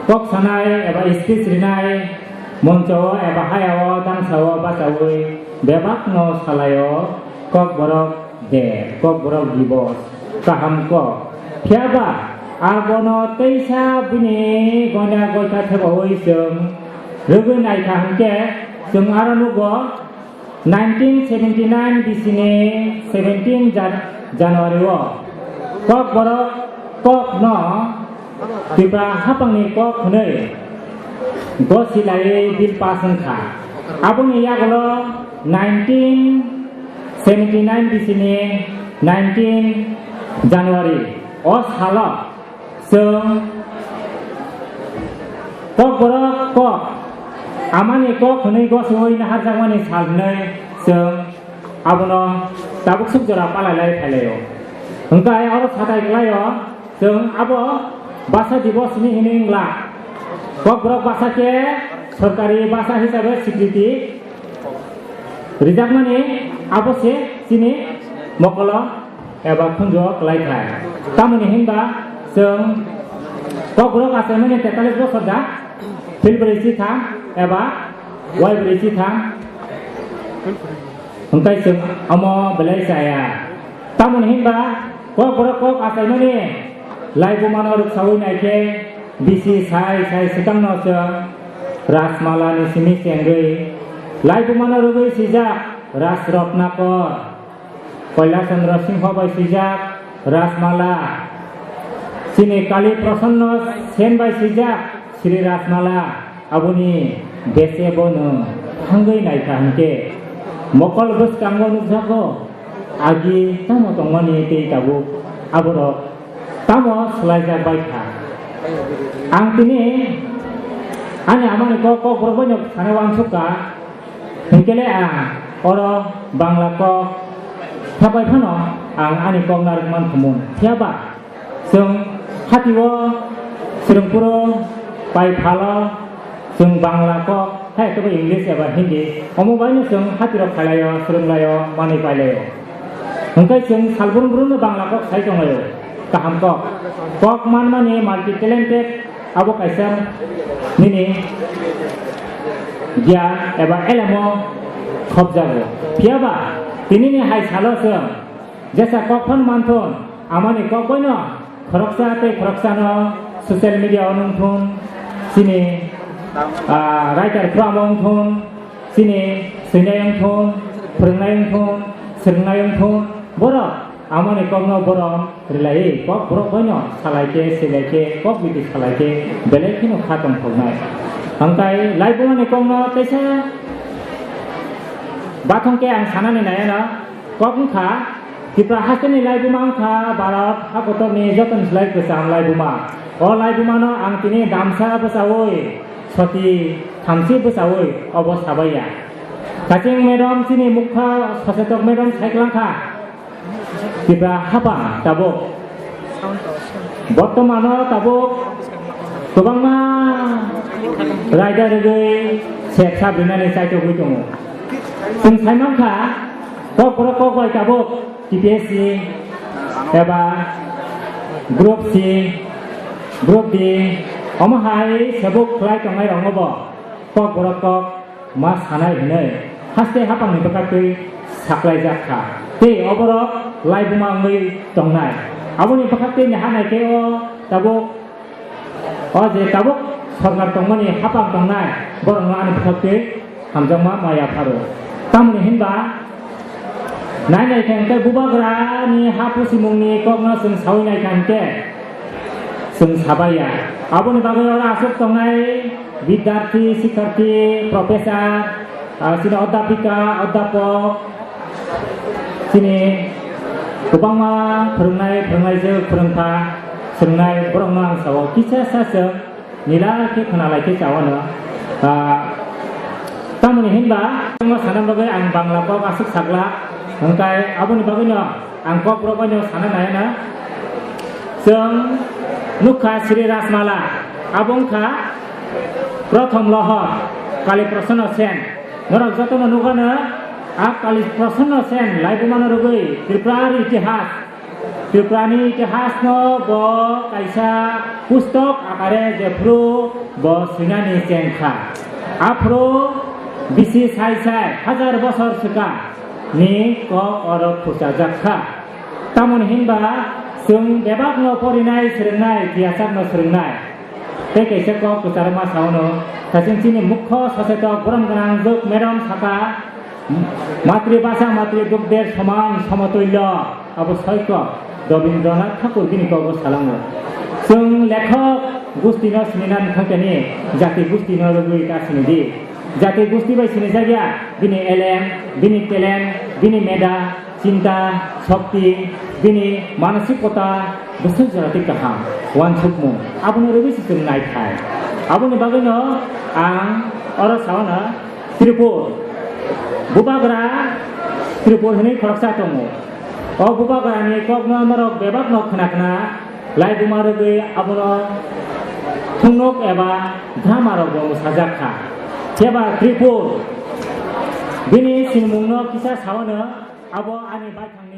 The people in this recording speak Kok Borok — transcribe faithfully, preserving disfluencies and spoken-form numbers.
Kok sanai eba speech rinai moncho eba hayao damsao bachaui bebakno salaio Kokborok de, Kokborok dibos, kaham kok. Phiyaba abono teisa bini goina goitha thebaui chwng rwgwi naikha hwnkhe chwng aro nugo nineteen seventy nine bisini seventeen Jan-, January o Kokborok kokno Tipra haphangni kok hwnwi gosi laiwi bill pass wngkha. Aboni yagulo nineteen seventy nine bisini nineteen January o salo chwng Kokborok kok amani kok hwnwi gosiwi naharjakmani sal hwnwi chwng abono tabuk suk jora palai lai phai laio. Hwnkhe oro satai kwlaio, chwng abo basa dibos ni hwnwi wngla. Kokborok basa khe sorkari basa hisabe sikriti rijakmani abo se chini mokolo eba khunjo kwlai kha. Tamoni hinba chwng Kokborok achaimani tetalis bosor da, phil brwi si thang eba wai brwi si thang. Hwnkhe chwng omo belai chaya. Tamoni hinba Kokborok kok achaimani laibumano rwksaui naikhe bisi sai sai swkangno chwng Rajmala ni simi chengwi laibumano rwgwi swijak Rajratnakor, Kailashchandra Singho bai swijak Rajmala, chini Kali Prasanna Sen bai swijak Sri Rajmala. Aboni bese bono thangwi naikha hwnkhe mokol bwskango nukjago, agi tamo tongmani tei tabuk aborok tamo swlaijak bai kha. Ang tini ani amani kok, Kokborok baino sana uansuk kha, hwnkhe le ang oro Bangla kok thapai phano ang ani kok narwk man khumu. Phiyaba Chwng hatio, chwrwngphuru, pai phalo, chwng Bangla kok, hai khe bo English eba Hindi, omo baino chwng hatirok khailaio, chwrwnglaio, manwi pailaio. Hwnkhe chwng salbrum brumno Bangla kok sai tonglaio, kaham kok. Kok manmani multi talented, abo kaisa nini giyan eba elemo khopjago. Phiyaba tinini hai salo chwng jesa kok phano manthun, amani kok boino khoroksa tei khoroksano social media o nungthun, chini, ah, writer phramo wngthun, chini swinai wngthun, phwrwngnai wngthun, swrwngnai wngthun, borok amani kokno borom rwlaiwi kok borok boino salai khe, selai khe, kok bidi salai khe belai kheno kha tongthoknai. Hwnkhe laibumani kokno teisa bathong khe ang sanani naiya na. Kok wngkha, Tipra hasteni laibuma wngkha Bharat hakotorni jotoni slai kwcham laibuma. O laibumano ang tini damsa bwchaui, soti thamchi bwchaui obo sabaiya. Kaching madam chini mukha sosetok madam saikwlangkha. Tipra hapang tabuk. Bortomano tabuk kwbangma raida rwgwi sep sap rinani chaitogwi tongo. Chwng saimankha, kok borok kok bai tabuk T P S C eba Group C, Group D, omo hai sebuk khlai tongnai rokno bo kok borok kok ma sanai hwnwi haste hapangni bwkhaktwi saklaijak kha. Tei oborok laibuma wngwi tongnai. Aboni bwkhaktwi ni ha nai khe o tabuk, o je tabuk sorkar tongmani hapang tongnai, borokno ani bwkhaktwi hamjakma ma yapharo. Tamoni hinba nai nai khe hwnkhe bubagrani ha pusimungni kokno chwng saui nai kha hwnkhe chwng sabaiya. Aboni bagwi oro aswk tongnai Bidyarthi, sikharthi, professor, ah, chini odhyapika, odhyapok, chini kwbangma phwrwngnai, phwrwngnaijwk, phwrwngpha, swrwngnai borokno ang sao kisa sa chwng nila khe khwnalai khe chawano. Ah, tamoni hinba, omo sana bagwi ang Bangla kok aswk sakla, hwnkhe aboni bagwino ang kokborok baino sana naiya na. Chwng nukha Sri Rajmala, abo wngkha prothom lohor Kali Prasanna Sen. Norok jotono nukgano, a Kali Prasanna Sen laibumano rwgwi Tripura ni itihas, Tripura ni itihasno bo kaisa pustok akare jephru bo swinani cheng kha. Aphuru bisi sai sai hajar bosor swkang ni kok oro khurchajak kha. Tamoni hinba chwng bebakno porinai, swrwngnai, tiyasakno swrwngnai. Tei kaisa kok kwcharo ma sao no, sachwng chini mukho sachetok borom gwnang jwk madam saka, "Matri basa matri dugder soman somotulyo," abo soiko Rabindranath Thakur bini kogo salango. Chwng lekhok gustino sinina thangkani jati gustino rwgwi ta sinidi. Jati gusti bai sinijakya bini elem, bini talent, bini meda, chinta, shokti, bini manasikota bwswk jora tei kaham, uansukmung, abono rwgwi se chwng naithai. Aboni bagwino ang oro sawana Tripur, Bubagra Tripur hinwi khoroksa tongo. O Bubagrani kokno norok bebakno khna khna laibuma rwgwi abono thungnuk eba drama rokbo mwsajak kha. Phiya ba Tripur bini sinimungno kisa sawana abo ani baithang